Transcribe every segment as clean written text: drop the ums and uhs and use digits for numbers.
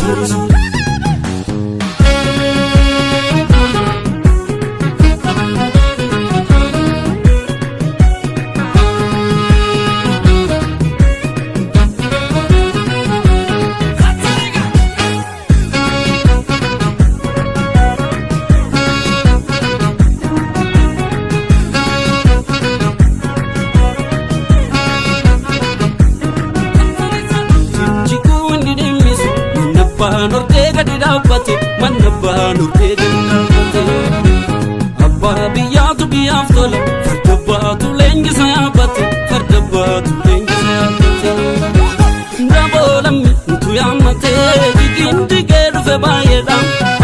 Sorii sorii. Jijjiguu inni dhimmisu manna abbaan hortee gadi dhaabbate, manna abbaan hortee gadi dhaabbate. Abbaa biyyaatu biyyaaf tola, farda abbaatu leenjisa yaabbate, farda abbaatu leenjisa yaabbate. Daboolammi nutu yaammate, jigiin jigee dhufe baay'eedha.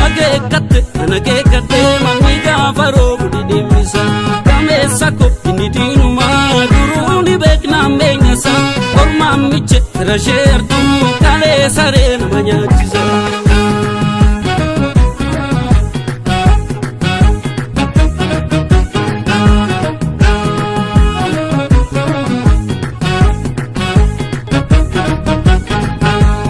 Akeekkatte kan akeekkatte manni gaafa roobu dhidhimmisa. Gameessa ko inni diinumaa duruu ni beeknaan beenyasa. Ormaan miche fira ishee artuu kalee saree nama nyaachisa.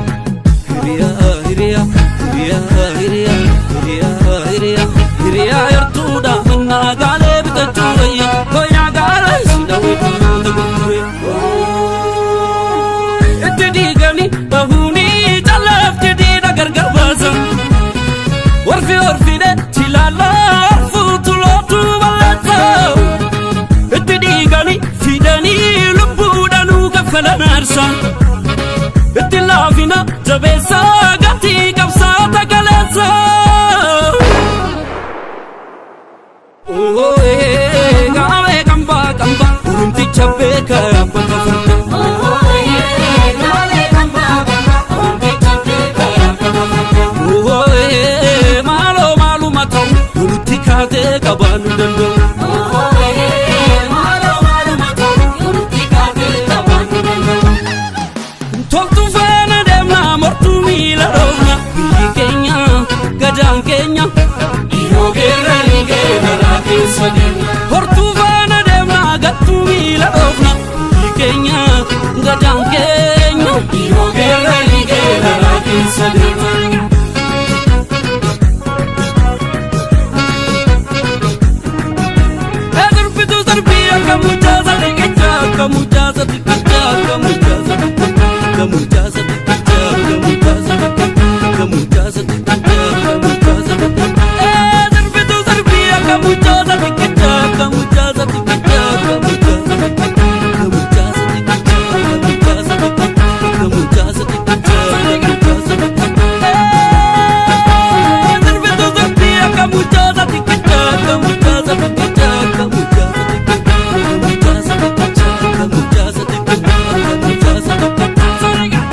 Hiriyaa hiriyaa hiriyaa hiriyaa hiriyaa hiriyaa hiriyaa yartuudha mannaa gaalee bitachuu wayya koyaa gaalee si dhawee dhimmoota gurgure. Itti diiganii bahuunii calaafti diina gargar baasa. Warfi orfidhe chilaalaa fuutu lootu balleessa. Itti dhiiganii fidanii lubbuudhaanuu kaffalan aarsa. Itti laafina jabeessa gatii qabsaa tagaleessa. Gaamee kambaa kambaa gurumticha beeka abbaa farda. Maaloo maaluma ta'u walitti kaatee qabaanuu danda'u. Toltu faana deemna mortuu miila dhoofna, biyyi keenya gadaan keenya. Dhiiroo geerranii geerraraa keessa deemna. Hortuu faana deemna gattuu miila dhoofna, biyyi keenya gadaan keenya. Dhiiroo geerranii geerraraa keessa deemna. Sirbitu sirbii akka mucaa xiqqichaa, akka mucaa xiqqichaa, akka mucaa xiqqichaa, akka mucaa xiqqichaa, akka mucaa xiqqichaa, akka mucaa xiqqichaa, akka mucaa xiqqichaa. Sirbitu sirbii akka mucaa xiqqichaa, akka mucaa xiqqichaa, akka mucaa xiqqichaa, akka mucaa xiqqichaa, akka mucaa xiqqichaa, akka mucaa xiqqichaa, akka mucaa xiqqichaa. Sirbitu sirbii akka mucaa xiqqichaa, akka mucaa xiqqichaa, akka mucaa xiqqichaa, akka mucaa xiqqichaa, akka mucaa xiqqichaa, akka mucaa xiqqichaa.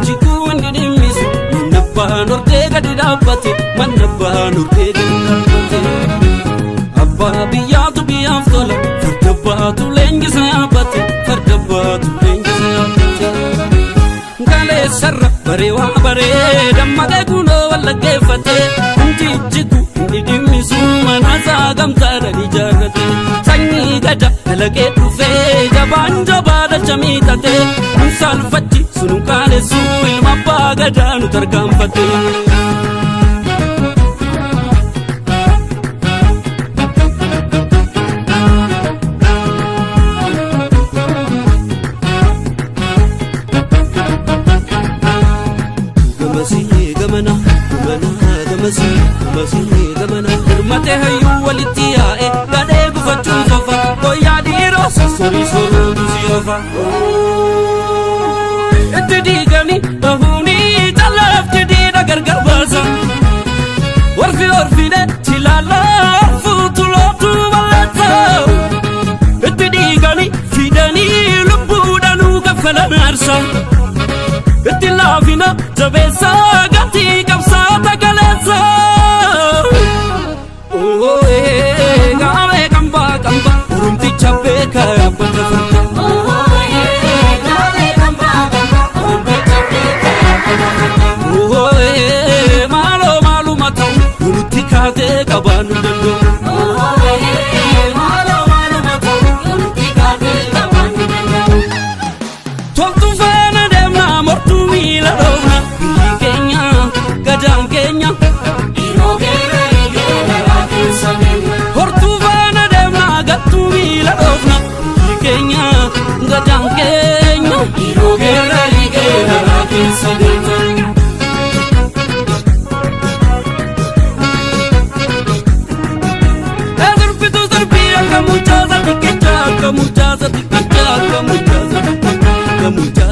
Jijjiguu inni dhimmisu manna abbaan hortee gadi dhaabbate, manna abbaan hortee gadi dhaabbate. Abbaa biyyaatu biyyaaf tola, farda abbaatu leenjisa yaabbate, farda abbaatu leenjisa yaabbate. Kaleessarra baree waa baree dammaqee kunoo wallaggeeffate, jijjigu inni dhimmisu manaasaa gamtaadhaan ijaarrate. Sanyii gada dalaqee dhufee jabaan jabaa dacha miixate, kun saalfachi sunu qaanessu ilma abbaa gadaa nu tarkaanfate. Gamasii gamana gamana gamasii gamasii gamana. Hirmate hayyuu walitti yaa'e gadhee gufachuun sofa, koyyaa dhiiroo sossorii soruutu si ofa. Itti diiganii bahuunii calaafti diina gargar baasa. Warfi orfidhe chilaalaa fuutu lootu balleessa. Itti dhiiganii fidanii lubbuudhaanuu kaffalan aarsa. Itti laafina jabeessa gatii qabsaa tagaleessa. Gaamee kambaa kambaa gurumticha beeka abbaa farda. Maaloo maaluma ta'u walitti kaatee qabaanuu danda'u. Toltu faana deemna mortuu miila dhoofna, biyyi keenya Mucha.